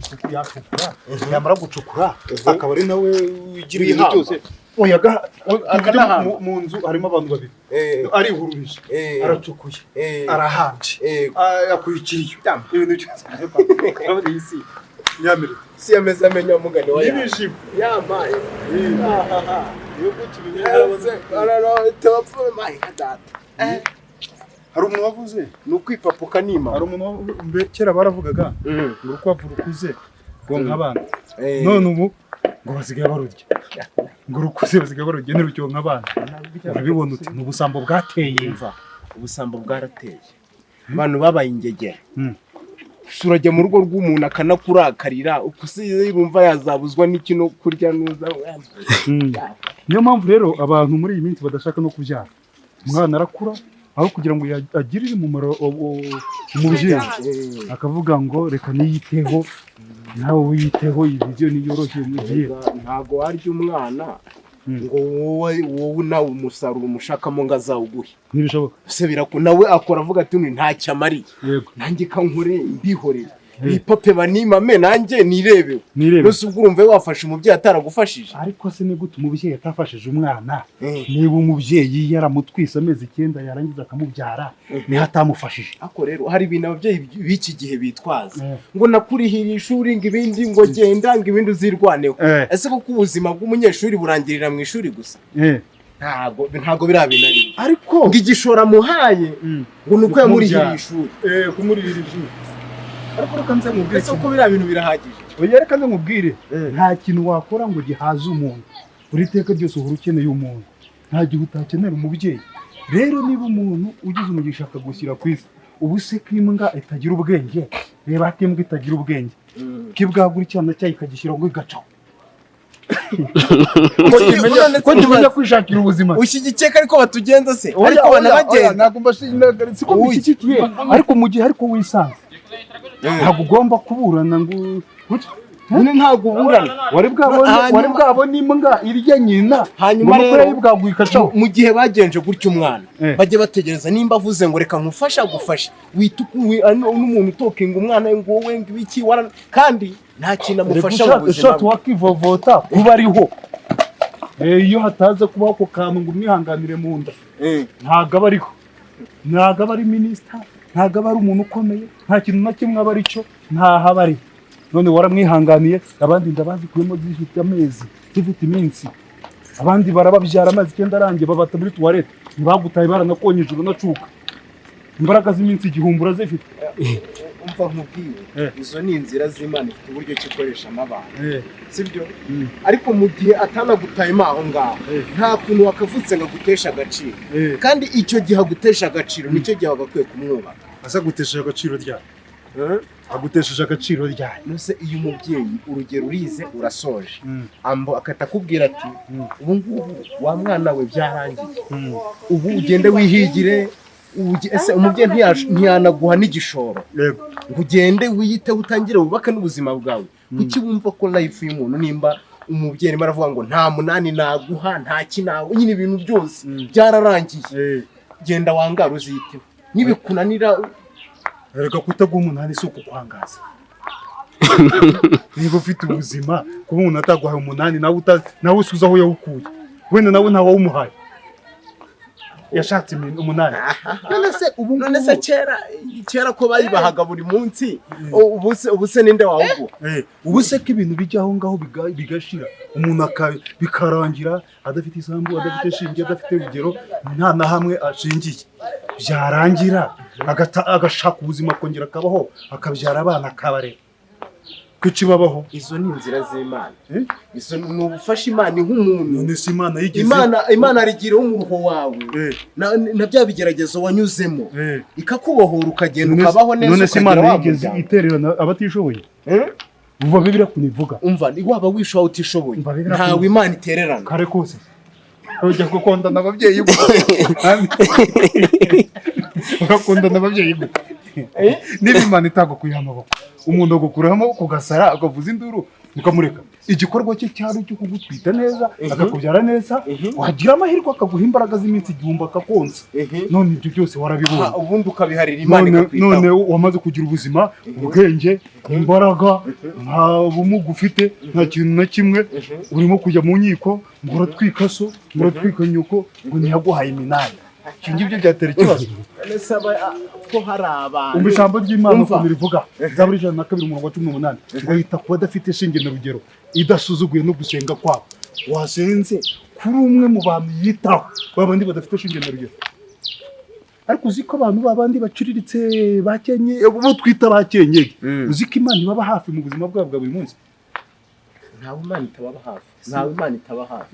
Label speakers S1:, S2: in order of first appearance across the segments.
S1: Kuko yacukura, yamara gucukura akaba ari nawe ugira ibintu
S2: Wihamba.
S1: byose. Oya,
S2: Akanahamba.
S1: mu nzu harimo abantu babiri, arihururije, aracukuye, arahambye, yakwikiriye ibintu byose. Urabona iyi si nyamerika.
S2: Si yameze amenya mugani wa ya.
S1: N'ibishimo.
S2: Yamaye.
S1: Niyo gutya ibintu.
S2: Data.
S1: Hari umuntu wavuze
S2: Ni ukwipapuka nima.
S1: Hari umuntu kera baravugaga ngo urukwavu rukuze rwonka abana, none ubu ngo basigaye barurya, ngo rukuze basigaye barurya, ntirucyonka abana. Urabibona uti ni ubusambo bwateye.
S2: Umva, ubusambo bwarateye, abantu babaye ingegera. Gusa urajya mu rugo rw'umuntu akanakurakarira, uko se yumva yazabuzwa n'iki no kurya nuza?
S1: Niyo mpamvu rero abantu muri iyi minsi badashaka no kubyara. Umwana arakura, aho kugira ngo agirire umumaro umubyeyi, akavuga ngo reka niyiteho, nawe wiyiteho. Iyi vision niyoroshye mu gihe
S2: Ntago warya umwana ngo wowe nawe umusaruro umushakamo ngo azawuguhe.
S1: Ntibishoboka.
S2: Se nawe akora avuga ati ntacyo amariye,
S1: Yego.
S2: nanjye kankore mbihorere, bipape banimame, nanjye nirebewe.
S1: Nirebewe.
S2: Nose ubwo urumva wafashe umubyeyi ataragufashije?
S1: Ariko se ni gute umubyeyi atafashije umwana? Niba umubyeyi yaramutwise amezi 9, yarangiza akamubyara, niho atamufashije?
S2: Ariko rero hari ibintu ababyeyi b'iki gihe bitwaza, ngo nakurihira ishuri, ngo ibindi, ngo genda, ngo ibindi uzirwaneho. Ese koko ubuzima bw'umunyeshuri burangirira mu ishuri gusa? Ntabwo biriya bintu ari byo.
S1: Ariko
S2: Ngo igishoro amuhaye ngo ni uko yamurihiriye ishuri.
S1: Kumurihira ishuri. Ariko reka nze nkubwire
S2: Ese koko biriya bintu birahagije?
S1: Oya, reka nze nkubwire, nta kintu wakora ngo gihaze umuntu. Buri teka ryose uhora ukeneye umuntu, nta gihe utakenera umubyeyi. Rero niba umuntu ugize umugisha akagushyira ku isi, ubu se ko imbwa itagira ubwenge, reba ati imbwa itagira ubwenge, ko ibwagura icyana cyayo ikagishyira ngo igacaho, ko kimenya kwishakira ubuzima?
S2: Ushyigikiye ko ariko batugenza se?
S1: Oya,
S2: Ariko
S1: oya, oya,
S2: banabagenda.
S1: Ntabwo siko
S2: Oya.
S1: mbishyigikiye, ariko mu gihe ariko wisanze ntabwo ugomba kuburana ngo
S2: Nyine ntabwo uburana.
S1: Wari bwabone wari bwabone imbwa irya nyina
S2: Hanyuma
S1: ngo nuko
S2: rero
S1: yayibwaguye igacaho?
S2: Mu gihe bagenje gutyo umwana, bajye bategereza nimba avuze ngo reka nkufashe, agufashe. Wita n'umuntu utokinga umwana ngo wowe ngo ibiki kandi nta kintu amufasha mu buzima
S1: Ushatse
S2: bwe.
S1: wakivovota kuba ariho. Iyo hataza kubaho ako kantu ngo umwihanganire mu nda, ntabwo aba ariho, ntabwo aba ari minisita, ntabwo aba ari umuntu ukomeye, nta kintu na kimwe aba ari cyo, ntaho aba ari. None waramwihanganiye. Abandi inda bazikuyemo zifite amezi, zifite iminsi, abandi barababyara amezi 9 arangiye, babata muri toilette. Ntibagutaye, baranakonyeje, uranacuka. Imbaraga z'iminsi 1000 urazifite.
S2: Umva nkubwire, izo ni inzira z'Imana, ifite uburyo ki ikoreshamo abantu, sibyo? Ariko mu gihe atanagutayemo aho ngaho, nta kuntu wakavutse ngo aguteshe agaciro. Kandi icyo gihe agutesha agaciro nicyo gihe wagakwiye kumwubaha.
S1: Ese agutesheje agaciro ryari? Agutesheje agaciro ryari?
S2: Nose iyo umubyeyi, urugero, urize urasoje, ambo akahita akubwira ati ubu ngubu wa mwana we byarangiye, ubu ugende wihigire, ese umubyeyi ntiyanaguha n'igishoro ngo ugende wiyiteho, utangire wubake n'ubuzima bwawe? Kuki wumva ko life y'umuntu, nimba umubyeyi arimo aravuga ngo nta munani naguha, nta kinawe nyine, ibintu byose byararangiye, genda wangare uziteho, nibikunanira?
S1: Reka, kutaguha umunani si ukukwangaza. Niba ufite ubuzima, kuba umuntu ataguhaye umunani, nawe nawe usuze aho yawukuye, wenda nawe ntawawumuhaye, yashatse umunani. None se ubu
S2: None se kera ko bayibahaga buri munsi, ubu se ninde wawuguha?
S1: Ubu se ko ibintu bijya aho ngaho bigashira, umuntu bikarangira adafite isambu, adafite shinge, adafite urugero, nta na hamwe ashingiye, byarangira agashaka ubuzima, akongera akabaho, akabyara abana, akabarera, kuki babaho?
S2: Izo ni inzira z'Imana.
S1: Eh?
S2: Izo ni ubufasha Imana iha umuntu.
S1: None se Imana yigeze
S2: Imana rigiraho umuruho wawe na bya bigeragezo wanyuzemo, ikakubohora, ukagenda ukabaho neza,
S1: None se
S2: ukagira
S1: Imana
S2: wa
S1: yigeze
S2: muryango.
S1: itererana abatishoboye?
S2: Eh?
S1: Uva Bibiliya ukuntu ivuga.
S2: Umva, ni waba wishoboye utishoboye,
S1: Umva, Bibiliya
S2: ntawe Imana itererana.
S1: Kare kose ujya gukundana ababyeyi gute? Urakundana ababyeyi gute niba Imana itagukuyeho amaboko? Umuntu agukuraho amaboko ugasara, ukavuza induru, ukamureka. Igikorwa cye cyari icyo kugutwita neza, akakubyara neza, wagira amahirwe akaguha imbaraga z'iminsi 1000, akakonsa. None ibyo byose warabibonye.
S2: Ubundi ukabiharira Imana
S1: None
S2: ikakwitaho.
S1: none wamaze kugira ubuzima, ubwenge, imbaraga, nta bumuga ufite, nta kintu na kimwe. Urimo kujya mu nkiko ngo uratwika so, ngo uratwika nyoko, ngo ntiyaguhaye iminani. Ibyo ngibyo byatera ikibazo.
S2: None se ko hari abantu
S1: Umva ijambo ry'Imana
S2: Umva.
S1: ukuntu rivuga, Zaburi 102 umurongo wa 18, ngo yita ku badafite shinge na rugero, idasuzuguye no gusenga kwabo. Wasenze kuri umwe mu bantu yitaho, ba bandi badafite shinge na rugero. Ariko uzi ko abantu ba bandi baciriritse, bakenye, bo twita bakenyeye, uzi ko Imana ibaba hafi mu buzima bwabo bwa buri munsi?
S2: Ntawe Imana itababa hafi, ntawe Imana itaba hafi.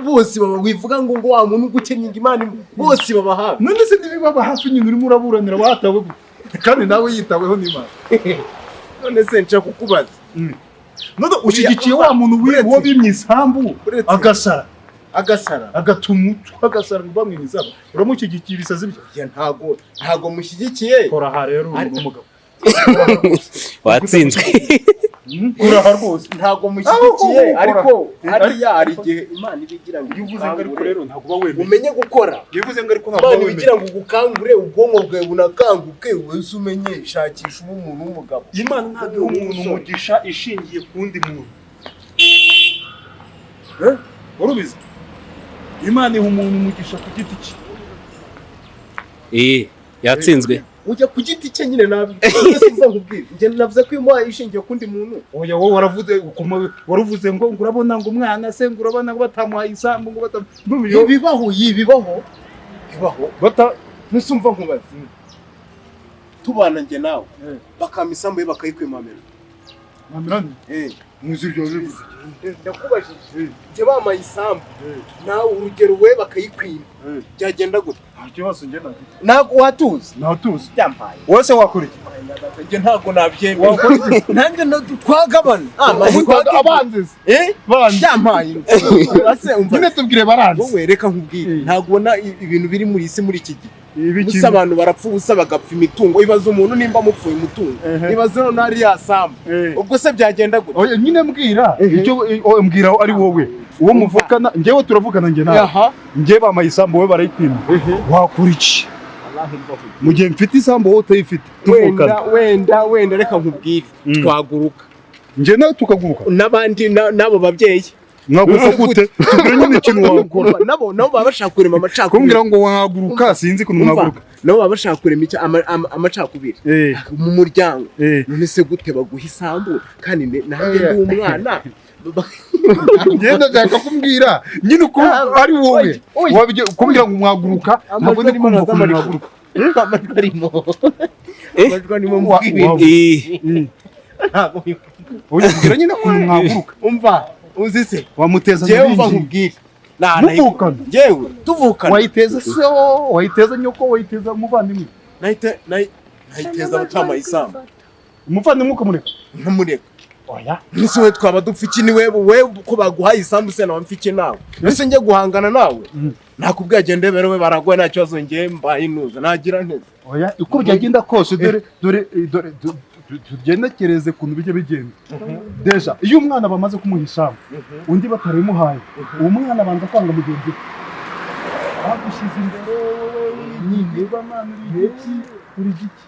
S2: Bose baba, wivuga ngo wa muntu ugukennye ngo Imana, bose baba hafi.
S1: None se ntibibaba hafi nyine, urimo uraburanira watawe gute kandi nawe yitaweho n'Imana?
S2: None se nshaka kukubaza.
S1: None ushyigikiye wa muntu uwo bimye isambu agasara?
S2: Agasara.
S1: Agatuma umutwe agasara, bamwima isambu, uramushyigikiye ibisazi bye?
S2: Ya, ntago mushyigikiye.
S1: Kora aha rero, uri umugabo.
S3: Watsinzwe.
S1: Kora aha rwose.
S2: Ntago mushyigikiye.
S1: Aho,
S2: Ariko
S1: ukora.
S2: hariya hari igihe Imana iba igira ngo
S1: Iyo uvuze ngo ariko rero ntabwo uba wemeye.
S2: Umenye gukora.
S1: Iyo uvuze ngo ariko ntabwo
S2: Imana
S1: uba
S2: iba igira
S1: wemeye.
S2: ngo ugukangure, ubwonko bwawe bunakanguke, wese umenye shakisha, ube umuntu w'umugabo.
S1: Imana ntabwo iha umuntu umugisha ishingiye ku wundi muntu. Wari ubizi? Imana iha umuntu umugisha ku giti cye.
S3: Eh, yatsinzwe.
S2: Ujya ku giti cye nyine, nabi uza nkubwire, njye navuze ko imuhaye ishingiye ku wundi muntu.
S1: Oya, wowe waravuze waruvuze ngo urabona ngo umwana se, ngo urabona ngo batamuhaye isambu, ngo batamu
S2: Ibibaho, yibibaho, bibaho.
S1: Bata
S2: Ntusumva, nkubaze, tubana njye nawe, bakampa isambu ye, bakayikwimamira.
S1: Mamirani muzi ibyo bivuze?
S2: Ndakubajije, njye bampaye isambu, nawe urugero we bakayikwima, byagenda gute?
S1: Nta kibazo njye nafite.
S2: Ntabwo watuza?
S1: Ntatuzi.
S2: Byampaye.
S1: Wowe se wakora iki?
S2: Njye ntabwo nabyemera.
S1: Wakora iki?
S2: Nanjye twagabana.
S1: Abanze se?
S2: Eh.
S1: Banze.
S2: Byampaye ase, umva.
S1: Nyine tubwire, baranze.
S2: Wowe reka nkubwire, ntabwo ubona ibintu biri muri isi muri iki gihe?
S1: Ibiki?
S2: Gusa abantu barapfa ubusa, bagapfa imitungo. Ibaze umuntu nimba amupfuye umutungo, ibaze none ari yasambu, ubwo se byagenda gute?
S1: Oya nyine, mbwira icyo oya, mbwira ari wowe uwo muvukana, njyewe turavugana njye nawe. Njye bampaye isambu, wowe barayikwima, wakora iki mu gihe mfite isambu wowe utayifite,
S2: Wenda
S1: tuvukana?
S2: wenda reka nkubwire, twaguruka.
S1: Njye nawe tukaguruka?
S2: N'abandi n'abo babyeyi.
S1: Mwaguruka gute? Tubwire nyine ikintu wakora.
S2: Nabo baba bashaka kurema amacakubiri.
S1: Kumbwira ngo wahaguruka, sinzi ukuntu
S2: Umva,
S1: mwaguruka.
S2: nabo baba bashaka kurema amacakubiri mu muryango. None se gute baguha isambu kandi nanjye ndi umwana?
S1: Njye ndashaka kumbwira nyine uko ari wowe
S2: Oya, oya.
S1: Kumbwira ngo mwaguruka, ntabwo ndi kumva ukuntu mwaguruka.
S2: Amajwi arimo, amajwi arimo, mvuga ibintu. Ntabwo
S1: Oya, mbwira nyine ukuntu mwaguruka.
S2: Umva, uzi se?
S1: Wamuteza
S2: Njyewe umva
S1: nyabingi.
S2: nkubwire.
S1: Muvukana.
S2: Njyewe tuvukana.
S1: Wayiteza se, wayiteza nyoko, wayiteza umuvandimwe?
S2: Nahiteza abatamaye isambu.
S1: Umuvandimwe ukamureka?
S2: Nkamureka.
S1: Oya.
S2: Ese we twaba dupfa iki? Ni we ko baguhaye isambu se, nawe mfa iki nawe? Ese njye guhangana nawe? Nakubwiye agende rero, we baraguye, nta kibazo, njye mbaye inuza nagira nteze.
S1: Oya, uko byagenda kose, dore tugendekereze ukuntu bijya bigenda. Déjà iyo umwana bamaze kumuha isambu, undi batarimuhaye, uwo mwana abanza kwanga mugenzi we. Bagushyize imbere wowe nyine, bamana uri igiki, uri igiki?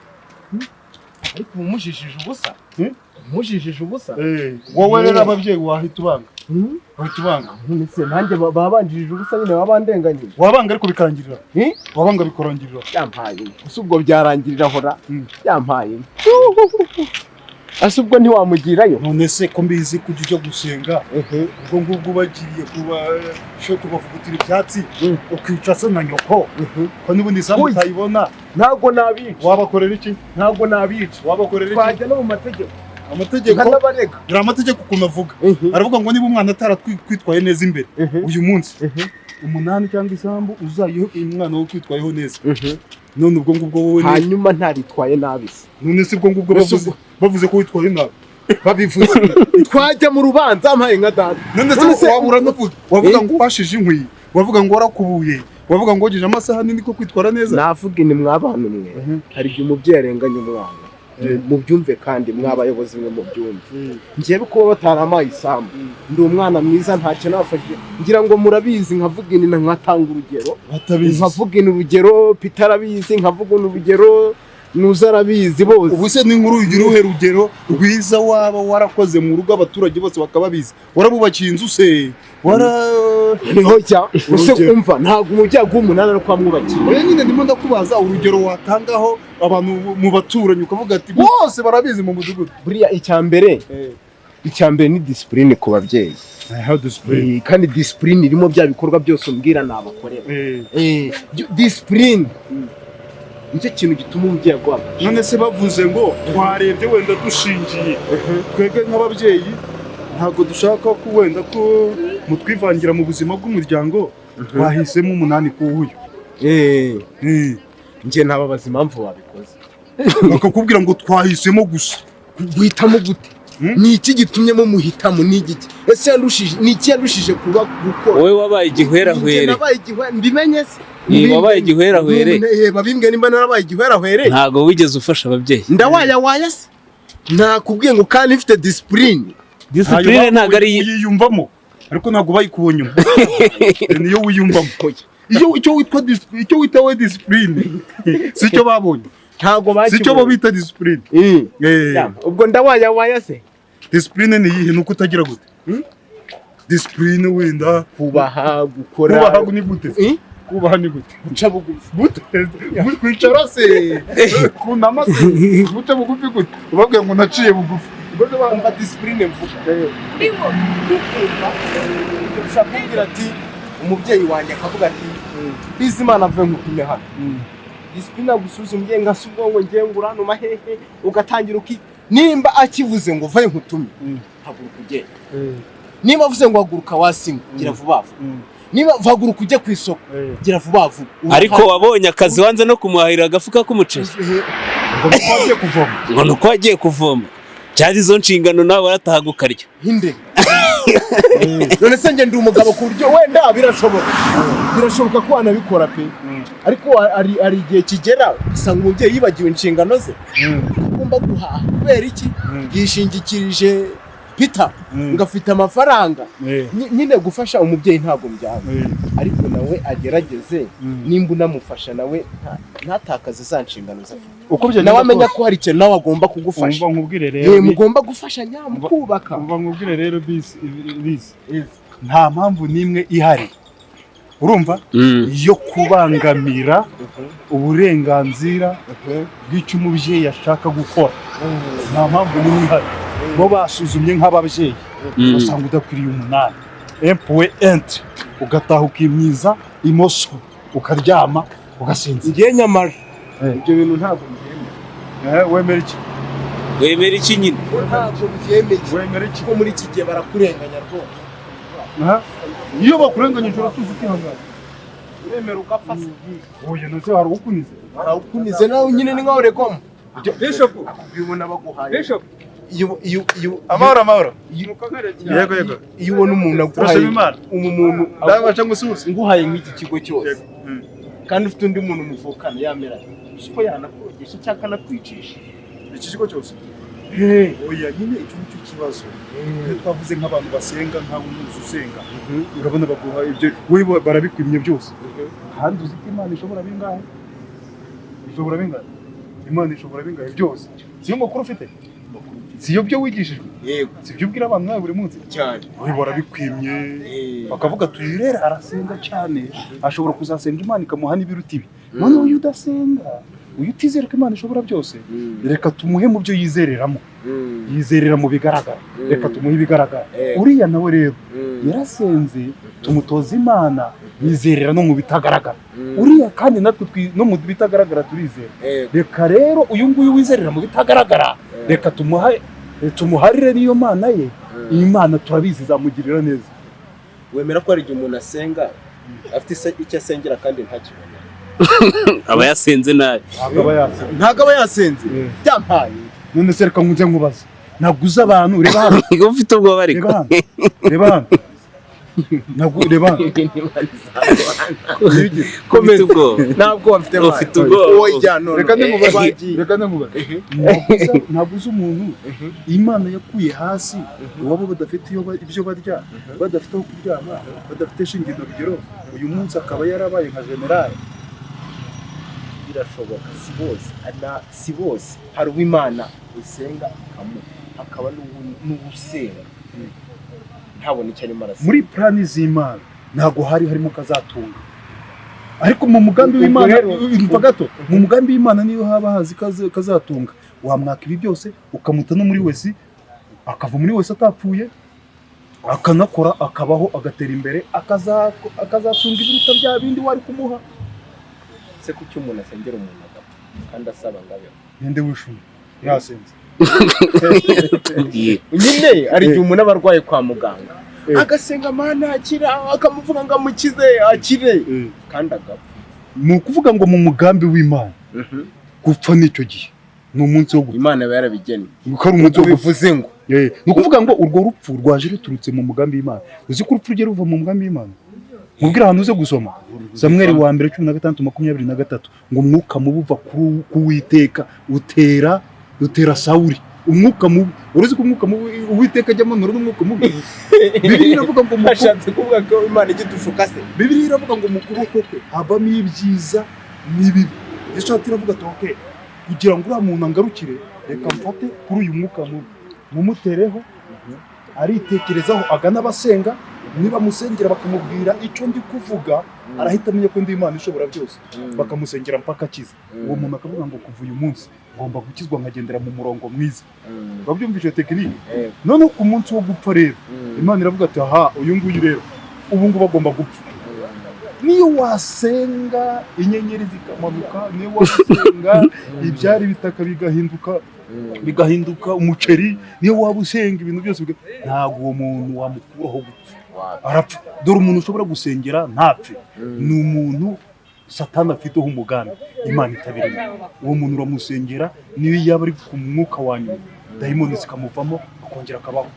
S2: Ariko uba umujijije ubusa.
S1: Hmm?
S2: Umujijije ubusa.
S1: Wowe rero ababyeyi wahita ubanga, wahita ubanga.
S2: None se nanjye babanjirije ubusa nyine, baba bandenganyije.
S1: Wabanga ariko bikarangirira.
S2: Eh?
S1: Wabanga bikarangirira.
S2: Yampaye, gusa ubwo byarangirira hora. Yampaye, ese ubwo ntiwamugirayo?
S1: None se ko mbizi kujya ujya gusenga, ubwo ngubwo ubagiriye kuba sho kubavugutira ibyatsi, ukica se na nyoko, ko n'ubundi isambu
S2: Oya.
S1: utayibona?
S2: Ntabwo nabica.
S1: Wabakorera iki?
S2: Ntabwo nabica.
S1: Wabakorera iki?
S2: Twajya no mu mategeko.
S1: Amategeko?
S2: Nkanabarega.
S1: Dore amategeko ukuntu avuga. Aravuga ngo niba umwana ataratwitwaye neza imbere, uyu munsi umunani cyangwa isambu uzayihe umwana wo kwitwayeho neza. None ubwo ngubwo wowe
S2: Hanyuma ntaritwaye nabi se?
S1: None se ubwo ngubwo
S2: Ese
S1: bavuze ko witwaye nabi?
S2: Babivuze, twajya mu rubanza, mpaye nka data.
S1: None
S2: None
S1: se
S2: se
S1: wabura nuvuga, wavuga
S2: Eh?
S1: ngo washije inkwi, wavuga ngo warakubuye, wavuga ngo wogeje amasahani, niko kwitwara neza?
S2: Navuga ni mwabana umwe. Hari igihe umubyeyi arenganya umwana. Mubyumve kandi mwabayobozi mwe mubyumve. Njyewe kuba batarampaye isambu, ndi umwana mwiza, ntacyo nabafashije. Ngira ngo murabizi, nkavuga ini nkatanga urugero.
S1: Batabizi.
S2: Nkavuga ini urugero, Peter arabizi, nkavuga ini urugero, Nuza arabizi, bose.
S1: Ubu se ni nkuru, uruhe rugero rwiza waba warakoze mu rugo abaturage bose bakaba babizi? Warabubakiye inzu se? Wara
S2: Niho jya ese?
S1: Urugero.
S2: Umva, ntabwo umubyeyi aguha umunani ariko wamwubakiye.
S1: Oya nyine, ndimo ndakubaza urugero watangaho abantu mu baturanyi, ukavuga ati bose barabizi mu mudugudu.
S2: Buriya icya mbere ni discipline ku babyeyi. Kandi discipline irimo bya bikorwa byose umbwira nabakorera. Discipline nicyo kintu gituma umubyeyi aguha agaciro.
S1: None se bavuze ngo twarebye wenda dushingiye twebwe nk'ababyeyi, ntabwo dushaka ko wenda ko mutwivangira mu buzima bw'umuryango, twahisemo umunani ku wuyu.
S2: Njye ntababaza impamvu babikoze.
S1: Bakakubwira ngo twahisemo gusa.
S2: Guhitamo gute?
S1: Hmm?
S2: Ni iki gitumye mumuhitamo? Ni igiki ese yandushije? Ni iki yandushije kuba gukora?
S3: Wowe wabaye
S2: Njye
S3: igihwerahwere.
S2: nabaye igihwe, mbimenye se?
S3: Wabaye igihwerahwere.
S2: Babimbwe nimba narabaye igihwerahwere.
S3: Ntabwo wigeze ufasha ababyeyi.
S2: Ndawayawaya se? Nakubwiye ngo kandi mfite discipline.
S3: Discipline ntabwo ari
S1: uyiyumvamo, ariko ntabwo bayikubonyemo, niyo wiyumvamo. Iyo icyo witwa icyo wita we discipline si cyo babonye.
S2: Ntabwo
S1: Si cyo bo
S2: bakibonye.
S1: bita discipline.
S2: Ubwo ndawayawaya se?
S1: Discipline ni iyihe? Ni uko utagira gute? Discipline wenda
S2: Kubaha, gukora.
S1: Kubaha ni gute se?
S2: Eh?
S1: Kubaha ni gute?
S2: Guca bugufi.
S1: Gute? Kwicara se, kunama se, guca bugufi gute? Ubabwiye ngo naciye bugufi? Ubwo se
S2: Umva, discipline mvuga, ushobora kumbwira ati umubyeyi wanjye akavuga ati: "Bizimana, avuye nkutume hano." Discipline agusubiza umubyeyi nka se, ubwo ngo ngiye ngo urantuma hehe? Ugatangira uki nimba akivuze ngo vaye nkutume, haguruka ugende. Niba avuze ngo haguruka wasinywe, gira vuba vuba. Niba haguruka ujye ku isoko, gira vuba vuba.
S3: Ariko wabonye akazi, wanze no kumuhahira agafuka k'umuceri.
S1: Ngo nuko wagiye kuvoma.
S3: Ngo ni uko wagiye kuvoma, byari izo nshingano, nawe waratahaga ukarya.
S2: Inde? None se njye ndi umugabo ku buryo wenda birashoboka ko wanabikora pe, ariko hari igihe kigera usanga umubyeyi yibagiwe inshingano ze, agomba guhaha. Kubera iki? Yishingikirije Peter ngo afite amafaranga. Nyine gufasha umubyeyi ntabwo byanga, ariko nawe agerageze, nimba unamufasha nawe ntatakaze za nshingano ze afite.
S1: Uko byagenda
S2: Nawe amenya
S1: kose.
S2: ko hari ikintu nawe agomba kugufasha.
S1: Umva nkubwire rero.
S2: Mugomba gufashanya mu kubaka.
S1: Umva nkubwire rero, bisi bisi, nta mpamvu n'imwe ihari, urumva, yo kubangamira uburenganzira bw'icyo umubyeyi ashaka gukora. Nta mpamvu n'imwe ihari. Bo basuzumye nk'ababyeyi, basanga udakwiriye umunani empuwe enti, ugataha ukimyiza imoso, ukaryama ugasinzira.
S2: Ngiye nyamara ibyo bintu ntabwo mbyemera.
S1: Wemera iki?
S3: Wemera iki nyine?
S2: Ntabwo byemeye.
S1: Wemera iki?
S2: Kuko muri iki gihe barakurenganya rwose.
S1: Aha. Iyo bakurenganyije uratuza, ukihangana.
S2: Uremera ugapfa se?
S1: Oya, nose hari ukunize?
S2: Barawukunize nawe nyine, ni nkaho uregwamo.
S1: Bishop.
S2: Ubibona baguhaye.
S1: Bishop.
S2: Iyo
S1: Amahoro, amahoro. Yego, yego.
S2: Iyo ubona umuntu aguhaye
S1: Turashima Imana.
S2: umuntu
S1: Ndabasha ngusuhuze.
S2: nguhaye nk'iki kigo cyose kandi ufite undi muntu muvukana yamera, uzi ko yanakogesha cyangwa akanakwicisha?
S1: Iki kigo cyose? Oya nyine, icyo nicyo kibazo. Iyo twavuze nk'abantu basenga, nkaho umuntu usenga, urabona baguha ibyo, wowe barabikwimye byose, kandi uzi ko Imana ishobora bingahe? Ishobora bingahe? Imana ishobora bingahe byose. Siyo makuru ufite? Siyo byo wigishijwe?
S2: Yego.
S1: Si byo ubwira abantu nawe buri munsi?
S2: Cyane.
S1: Wowe barabikwimye, bakavuga ati uyu rero arasenga cyane, ashobora kuzasenga Imana ikamuha n'ibiruta ibi. Noneho uyu udasenga, uyu utizera ko Imana ishobora byose, reka tumuhe mu byo yizereramo. Yizerera mu bigaragara, reka tumuhe ibigaragara. Uriya nawe rero yarasenze, tumutoza Imana, yizerera no mu bitagaragara. Uriya kandi natwe no mu bitagaragara turizera. Reka rero uyu nguyu wizerera mu bitagaragara, reka tumuhe, tumuharire n'iyo mana ye. Iyi Mana turabizi izamugirira neza.
S2: Wemera ko hari igihe umuntu asenga afite icyo asengera kandi ntakibone?
S3: Aba yasenze nabi.
S1: Ntabwo aba yasenze.
S2: Ntabwo aba yasenze. Byampaye.
S1: None se reka nkunze nkubaze, ntabwo uzi abantu, reba hano.
S3: Ufite ubwoba ariko.
S1: Reba hano, reba hano. Ntabwo reba.
S3: Ufite ubwoba.
S2: Ntabwo bafite.
S3: Ufite ubwoba.
S2: Oya, none
S1: Reka nkubaze.
S2: Twagiye.
S1: Reka nkubaze. Ntabwo uzi umuntu Imana yakuye hasi iwabo, badafite ibyo barya, badafite aho kuryama, badafite shingiro, rugero, uyu munsi akaba yarabaye nka generali.
S2: Birashoboka, si bose, si bose. Hari uw'Imana usenga ikamuha, hakaba n'uwusenga ntabone icyo arimo arasenga.
S1: Muri plan z'Imana ntabwo hari harimo kazatunga, ariko mu mugambi
S2: Ubwo
S1: w'Imana,
S2: rero-
S1: umva gato, mu mugambi w'Imana niyo haba hazi kazatunga, wamwaka ibi byose ukamuta no muri wese, akava muri wese atapfuye, akanakora, akabaho, agatera imbere, akazatunga ibiruta bya bindi wari kumuha.
S2: Se kuki umuntu asengera umuntu agapfa kandi asaba ngo abeho?
S1: Ninde wishuye yasenze?
S3: Tubwiye.
S2: Nyine hari igihe umuntu aba arwaye kwa muganga, agasenga Mana akira, akamuvuga ngo amukize akire, kandi agapfa.
S1: Ni ukuvuga ngo mu mugambi w'Imana gupfa n'icyo gihe ni umunsi wo gupfa.
S2: Imana iba yarabigennye.
S1: Ko ari umunsi wo gupfa.
S2: Bivuze ngo
S1: Ni ukuvuga ngo urwo rupfu rwaje ruturutse mu mugambi w'Imana. Uzi ko urupfu rugera ruva mu mugambi w'Imana? Mubwire ahantu uze gusoma Samweli wa mbere 16:23, ngo umwuka mubi uva ku Uwiteka utera Sawuli. Umwuka mubi, uruzi ko umwuka mubi Uwiteka ajya amanura n'umwuka mubi? Bibiliya iravuga ngo
S2: Ashatse kuvuga ko Imana ijya idushuka se?
S1: Bibiliya iravuga ngo mu kuboko kwe habamo ibyiza n'ibibi. Yashatse iravuga ati: "Okay, kugira ngo uriya muntu angarukire, reka mfate kuri uyu mwuka mubi mumutereho." Aritekerezaho, agana abasenga, niba amusengera bakamubwira icyo ndi kuvuga, arahita amenya ko ndi Imana ishobora byose. Bakamusengera mpaka akize. Uwo muntu akavuga ngo: "Kuva uyu munsi ngomba gukizwa, nkagendera mu murongo mwiza." Babyumvise technique? Noneho ku munsi wo gupfa rero, Imana iravuga ati: "Aha, uyu nguyu rero ubu ngubu agomba gupfa." Niyo wasenga inyenyeri zikamanuka, niyo wasenga ibyari ibitaka bigahinduka umuceri, niyo waba usenga ibintu byose, ntabwo uwo muntu wamukuraho gupfa, arapfa. Dore umuntu ushobora gusengera ntapfe ni umuntu Satani afiteho umugambi, Imana itabirimo. Uwo muntu uramusengera, niyo yaba ari ku mwuka wa nyuma, dayimoni zikamuvamo, akongera akabaho.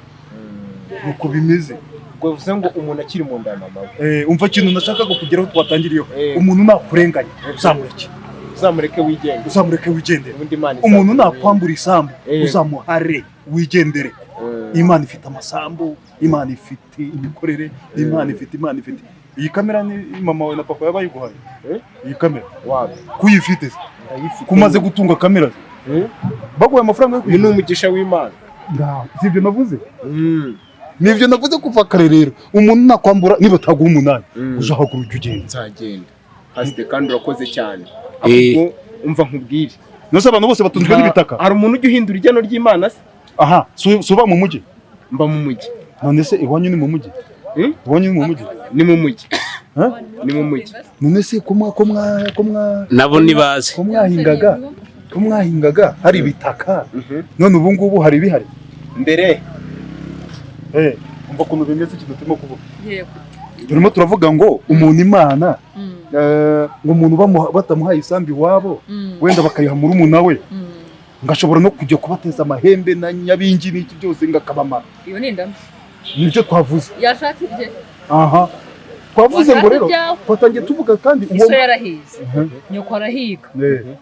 S1: Nuko bimeze.
S2: Ubwo bivuze ngo umuntu akiri mu nda ya mama we.
S1: Umva ikintu nashakaga kugeraho twatangiriyeho. Umuntu nakurenganya uzamureke.
S2: Uzamureke wigenga.
S1: Uzamureke wigendere.
S2: Ubundi Imana
S1: Umuntu
S2: izakurinda.
S1: nakwambura isambu, uzamuhare wigendere. Imana ifite amasambu, Imana ifite imikorere, Imana ifite iyi kamera. Ni mama wawe na papa yabayiguhaye?
S2: Eh?
S1: Iyi kamera?
S2: Wawe.
S1: Kuyifite se?
S2: Ndayifite.
S1: Kumaze gutunga kamera se? Baguhaye amafaranga yo
S2: Uyu ni
S1: kuyigura?
S2: umugisha w'Imana.
S1: Ngaho, si ibyo navuze? Nibyo navuze kuva kare. Rero umuntu nakwambura, niba ataguha umunani, uzahaguruka ugenda.
S2: Nzagenda, pasite, kandi urakoze cyane.
S3: Eh.
S2: Ahubwo umva nkubwire.
S1: Nose abantu bose batunzwe n'ibitaka?
S2: Hari umuntu ujya uhindura igeno ry'Imana se?
S1: Aha, si uba mu mujyi?
S2: Mba mu mujyi.
S1: None se iwanyu ni mu mujyi?
S2: Hmm?
S1: Iwanyu ni mu mujyi?
S2: Ni mu mujyi.
S1: Ha?
S2: Ni mu mujyi.
S1: None se ko mwa
S3: Nabo ntibazi.
S1: ko mwahingaga hari ibitaka, none ubu ngubu hari ibihari?
S2: Mbere.
S1: Umva ukuntu bimeze, ikintu turimo kuvuga.
S4: Yego.
S1: Turimo turavuga ngo umuntu Imana, ngo umuntu batamuhaye isambu iwabo, wenda bakayiha murumuna we, ngo ashobora no kujya kubateza amahembe na nyabingi n'iki byose, ngo akabamara.
S4: Iyo ni indamu.
S1: Nibyo twavuze.
S4: Yashatse ibye.
S1: Aha twavuze ngo
S4: Washatse
S1: rero
S4: ibyawe.
S1: twatangiye tuvuga kandi uwo
S4: Iso yarahize, nyoko arahiga,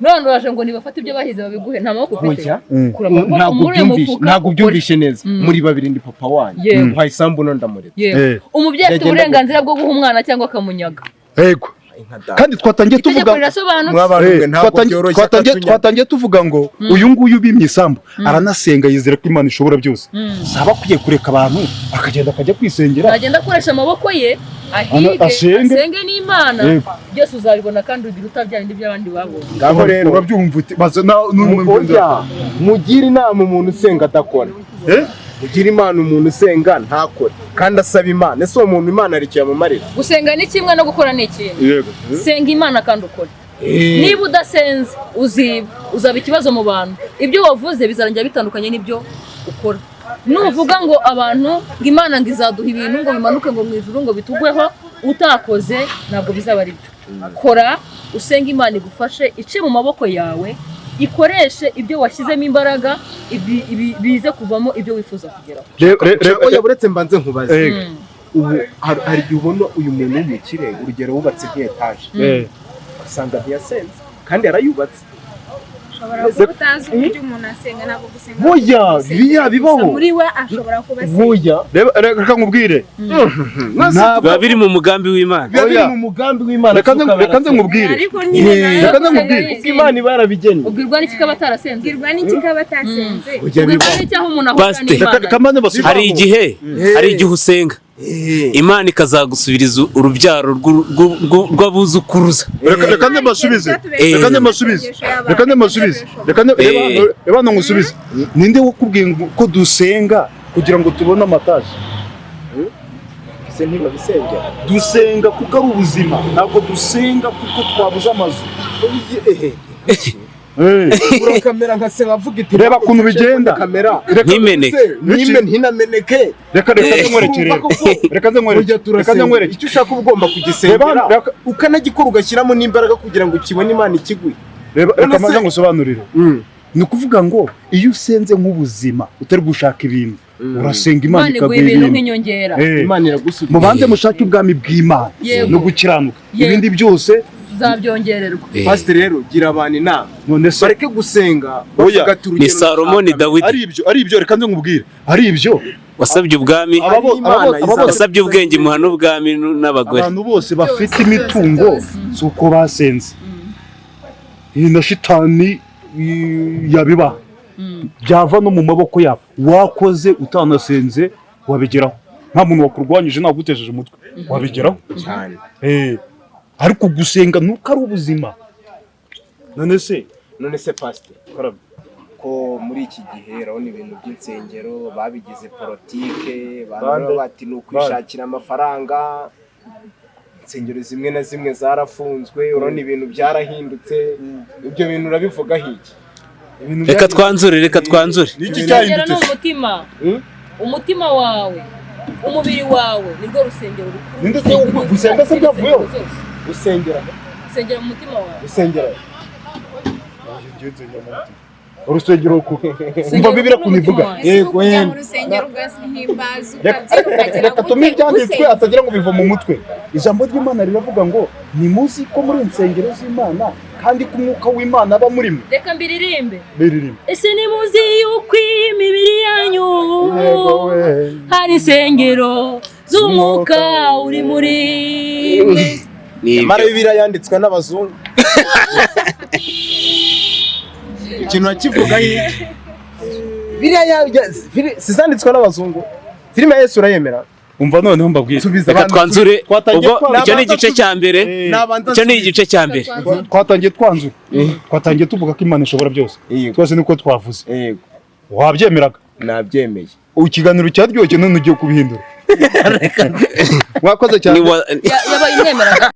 S4: none uraje ngo nibafate ibyo bahize babiguhe? Nta maboko ufite.
S2: Oya.
S4: Kura amaboko
S2: Ntabwo
S4: muri uyu
S2: byumvishe,
S4: mufuka.
S2: ntabwo byumvishe neza. Muri babiri ndi papa wanyu. Muhaye isambu none ndamuretse.
S4: Yego. Umubyeyi afite
S2: Byagenda
S4: uburenganzira bwo guha umwana cyangwa akamunyaga.
S1: Yego.
S2: Inka data.
S1: Kandi twatangiye
S4: Itegeko
S1: tuvuga
S4: rirasobanutse.
S2: Mwabantu mwe, ntabwo byoroshye akatunya.
S1: Twatangiye tuvuga ngo uyu nguyu ubimye isambu aranasenga, yizera ko Imana ishobora byose. Saba akwiye kureka abantu akagenda akajya kwisengera.
S4: Agenda akoresha amaboko ye, ahige,
S1: Asenge.
S4: asenge n'Imana. Byose uzabibona kandi ugira utabya bindi by'abandi babonye.
S2: Ngaho rero
S1: Urabyumva uti baza
S2: Oya, mugire inama umuntu usenga adakora.
S1: Eh?
S2: Mugire imana umuntu usenga ntakore kandi asaba Imana. Ese uwo muntu Imana hari icyo yamumarira?
S4: Gusenga ni kimwe no gukora ni ikindi. Senga Imana kandi ukore. Niba udasenze uziba, uzaba ikibazo mu bantu. Ibyo wavuze bizarangira bitandukanye n'ibyo ukora. Nuvuga ngo abantu ngo Imana ngo izaduha ibintu, ngo bimanuke ngo mu ijuru, ngo bitugweho, utakoze, ntabwo bizaba ari byo. Kora, usenge, Imana igufashe, ice mu maboko yawe, ikoreshe ibyo washyizemo imbaraga, bize kuvamo ibyo wifuza kugeraho.
S2: Oya, buretse mbanze nkubaze. Ubu hari igihe ubona uyu muntu w'umukire, urugero wubatse nk'etaje, ugasanga ntiyasenze kandi yarayubatse.
S5: Ushobora kuba utazi uburyo umuntu asenga, ntabwo gusenga
S1: Oya,
S5: gusenga.
S1: biriya bibaho.
S5: Gusa muri we ashobora kuba asenga.
S2: Buya.
S1: Reka nkubwire. Ntabwo
S3: Biba biri mu mugambi w'Imana.
S2: Biba biri
S1: Oya.
S2: mu mugambi w'Imana.
S1: Reka nze nkubwire.
S5: Ariko nyine nawe
S1: Reka nze
S5: gusenga
S1: nkubwire.
S5: ni
S2: Kuko Imana iba yarabigennye.
S4: Ubwirwa n'iki ko aba atarasenze?
S5: Ubwirwa n'iki ko aba atasenze?
S2: Ujya
S4: Ubwirwa
S2: bibaho.
S4: n'iki aho umuntu ahura
S3: Pasiteri.
S4: n'Imana?
S1: Reka mbanze mbasubize.
S3: Hari igihe usenga, Imana ikazagusubiriza urubyaro rw'abuzukuruza.
S1: Reka nze mbasubize. Reka nze mbasubize. Reka nze mbasubize. Reka nze reba hano ngusubize. Ninde wakubwiye ngo ko dusenga kugira ngo tubone amataje?
S2: Se ntibabisengera?
S1: Dusenga kuko ari ubuzima, ntabwo dusenga kuko twabuze amazu.
S2: Urakamera nka se nkavuga iti
S1: Reba ukuntu bigenda.
S2: Kamera
S3: Ntimeneke.
S2: Nime ntinameneke.
S1: Reka nze nkwereke rero. Reka nze nkwereke.
S2: Burya
S1: Reka nze
S2: turasenga.
S1: nkwereke.
S2: Icyo ushaka uba ugomba kugisengera,
S1: Reba
S2: ukanagikora, ugashyiramo n'imbaraga kugira ngo ukibone, Imana ikiguhe.
S1: Reba, reka
S2: None se-
S1: maze ngusobanurire. Ni ukuvuga ngo iyo usenze nk'ubuzima, utari gushaka ibintu, urasenga Imana
S4: Imana iguha
S1: ikaguha
S4: ibintu
S1: ibintu
S4: nk'inyongera.
S2: Imana iragusubiza.
S1: Mubanze mushake ubwami bw'Imana
S4: Yego.
S1: no gukiranuka,
S4: Yego.
S1: ibindi byose
S4: Tuzabyongererwa.
S2: Pasiteri rero, gira abantu inama
S1: None se
S2: bareke gusenga
S1: Oya.
S2: bavuga ati
S3: Ni
S2: urugero
S3: Salomo, ni Dawidi.
S1: Ari ibyo, reka nze nkubwire, ari ibyo.
S3: Wasabye ubwami.
S1: Aba bose
S3: Yasabye ubwenge, imuha n'ubwami n'abagore.
S1: Abantu bose bafite
S5: Byose,
S1: imitungo
S5: byose.
S1: si uko basenze. Iyi na shitani yabibaha, byava no mu maboko yabo. Wakoze utanasenze wabigeraho, nta muntu wakurwanyije, ntabwo utejeje umutwe wabigeraho.
S2: Cyane.
S1: Ariko gusenga nuko ari ubuzima. None se
S2: None se pasiteri, ko muri iki gihe urabona ibintu by'insengero babigize politike, abantu
S1: Bande?
S2: baba bati ni ukwishakira amafaranga, insengero zimwe na zimwe zarafunzwe, urabona ibintu byarahindutse, ibyo bintu urabivugaho iki?
S1: Ibintu
S3: Reka twanzure, reka twanzure.
S1: Niki
S4: Urusengero ni
S1: cyahindutse?
S4: umutima.
S2: Hmm?
S4: Umutima wawe, umubiri wawe nirwo rusengero rukuru.
S1: Ninde se gusenga se byavuyeho?
S2: Usengera
S4: Usengera mu mutima wawe.
S2: Usengera
S1: Urusengero ku umva Bibiliya ukuntu ivuga.
S5: Ese uba ujya
S2: Yego,
S5: mu rusengero ugahimbaza,
S1: Reka
S5: ukabyina, ukagera
S1: reka tume
S5: gute
S1: ibyanditswe
S5: usenze?
S1: atagira ngo biva mu mutwe. Ijambo ry'Imana riravuga ngo nimuzi ko muri insengero z'Imana kandi ko umwuka w'Imana aba muri mwe.
S4: Reka mbiririmbe.
S1: Biririmba.
S4: Ese nimuzi yuko imibiri yanyu
S1: Yego we.
S4: hari insengero z'umwuka uri muri mwe?
S3: Ni
S2: Nyamara
S3: ibyo.
S2: Bibiliya yanditswe n'abazungu, ikintu wakivugaho iki? Biriya si zanditswe n'abazungu? Filime ya Yesu urayemera?
S1: Umva noneho mbabwire.
S2: Subiza.
S3: Reka
S2: Abantu.
S3: twanzure.
S1: Twatangiye
S3: Ubwo
S1: twanzura.
S3: icyo ni igice cya mbere.
S2: Nabanza
S3: Icyo ni igice cya mbere.
S1: Twatangiye twanzura, twatangiye tuvuga ko Imana ishobora byose.
S2: Yego.
S1: Twese niko twavuze.
S2: Yego.
S1: Wabyemeraga?
S2: Nabyemeye.
S1: Ikiganiro cyaryoshye, none ugiye kubihindura. Wakoze cyane.
S3: Ni wa-
S4: Yabaye imwemeraga.